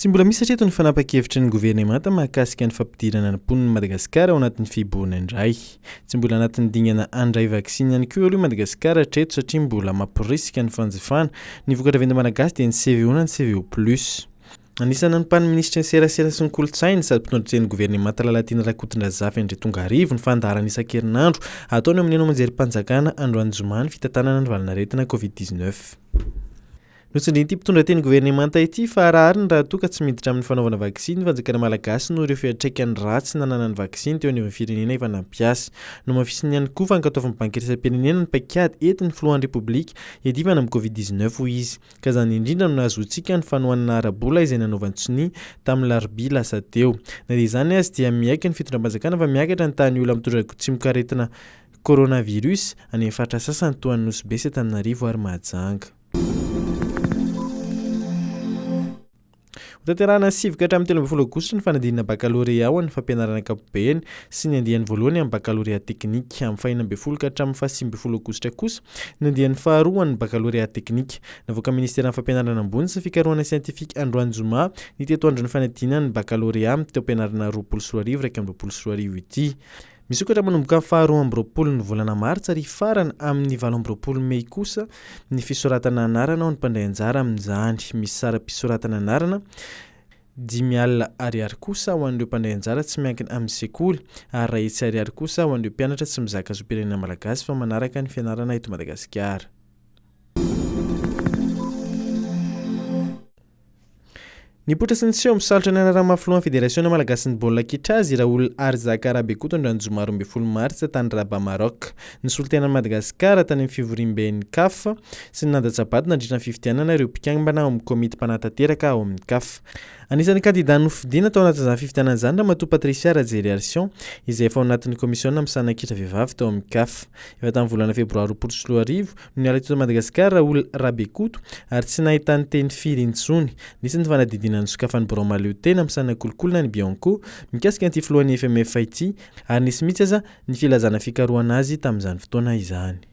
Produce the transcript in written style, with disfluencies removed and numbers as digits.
Tsy mbola misy hatreto ny fanapahan-kevitry ny governemanta mahakasika ny fampidirana ny mponin'i Madagasikara ao anatin'ny fihibohana indray. Tsy mbola anatin'ny dingana handray vaksiny ihany koa aloha i Madagasikara hatreto satria mbola mamporisika ny fanjifana ny vokatra avy eto Malagasy dia ny CVO na ny CVO plus. Anisan'ny nanompan'ny minisitry ny serasera sy ny kolontsaina sady mpitondra tenin'ny governemanta Lalatiana Rakotondrazafy Andriatongarivo ny fandaharana isan-kerinandro ataony eo amin'ny haino aman-jerim-panjakana androany zoma ny fitantanana ny valanaretina Covid 19. Notsindrian'ity mpitondra teny governemanta ity fa rariny raha toa ka tsy miditra amin'ny fanaovana vaksiny ny fanjakana malagasy noho ireo fiantraikany ratsy nananan'ny vaksiny teo anivon'ny firenena efa nampiasa. Nohamafisiny ihany koa fa ankatoavin'ny Banky iraisam-pirenena ny paikady entin'ny filohan'ny Repoblika hiadivana amin'ny Covid 19, hoy izy. Ka izany indrindra no nahazoantsika ny fanohanana ara-bola izay nanaovan-tsonia tamin'ny larobia lasa teo. Na dia izany aza dia miaiky ny fitondram-panjakana fa miakatra ny tahan'ny olona mitondra tsimokaretina coronavirus any amin'ny faritra sasany toa an'i Nosy Be sy Antananarivo ary Mahajanga. Hotanterahina ny 9 ka hatramin'ny 13 aogositra ny fanadinana bakalorea ho an'ny fampianarana ankapobeny sy ny andiany voalohany amin'ny bakalorea teknika. Amin'ny faha-16 ka hatramin'ny faha-19 aogositra kosa ny andiany faharoa ho an'ny bakalorea teknika. Navoakan'ny ministeran'ny fampianarana ambony sy ny fikarohana siantifika androany zoma ny tetoandron'ny fanadinana ny bakalorea amin'ny taom-pianarana 2020 2021 ity. Misokatra manomboka amin'ny faha 22 ny volana martsa ary hifarana amin'ny 28 mey kosa ny fisoratana anarana ho an'ny mpandray anjara amin'izany. Misy saram-pisoratana anarana 50 ariary kosa ho an'ireo mpandray anjara tsy miankina amin'ny sekoly ary 100 ariary kosa ho an'ireo mpianatra tsy mizaka zom-pirenena malagasy fa manaraka ny fianarana eto Madagasikara. Nipoitra sy niseho misalotra ny anarana maha filohan'ny Federasiona malagasin'ny baolina kitra azy i Raoul Arizaka Rabekoto androany zoma 12 martsa tany Rabat Maroc. Nisolo tena an'i Madagasikara tany amin'ny fivoriamben'ny Caf sy ny nandatsa-bato nandritra ny fifidianana ireo mpikambana ao amin'ny komity mpanatanteraka ao amin'ny Caf. Anisan'ny kandida nofidina tao anatin'izany fifidianana izany Ramatoa Patricia Rajeriarison izay efa ao anatin'ny komisiona misahana kitra vehivavy tao amin'ny Caf. Efa tamin'ny volana febroary 2020 no niala teto Madagasikara Raoul Rabekoto ary tsy nahitany teny firy intsony. Nisy ny fanadihadiana nosokafan'ny birao mahaleo tena misahana kolikoly na ny Bianco mikasika an'ity filohan'ny FMF ity ary nisy mihitsy aza ny filazana fikarohana azy tamin'izany fotoana izany.